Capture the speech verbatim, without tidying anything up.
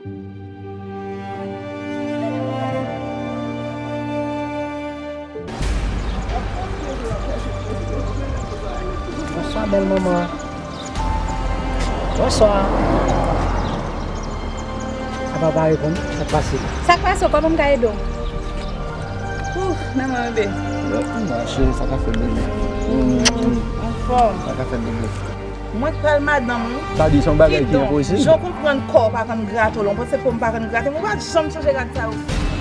Bonswa, bèl manman. Bonswa. Apa w pa reponn? Sa k pase? Sa k pase? Kòman m ka ede w? Ouh, nan mwen, bebe. Mache, sa ka fè bebe. Anfòm. Sa ka fè bebe. Mwen k pral madanm ou. Sa di se yon bagay ki enposib. Jan w konprann kò w pa konn grate w la, w panse po m pa konn grate m, ou pa janm chanje rad sa yo.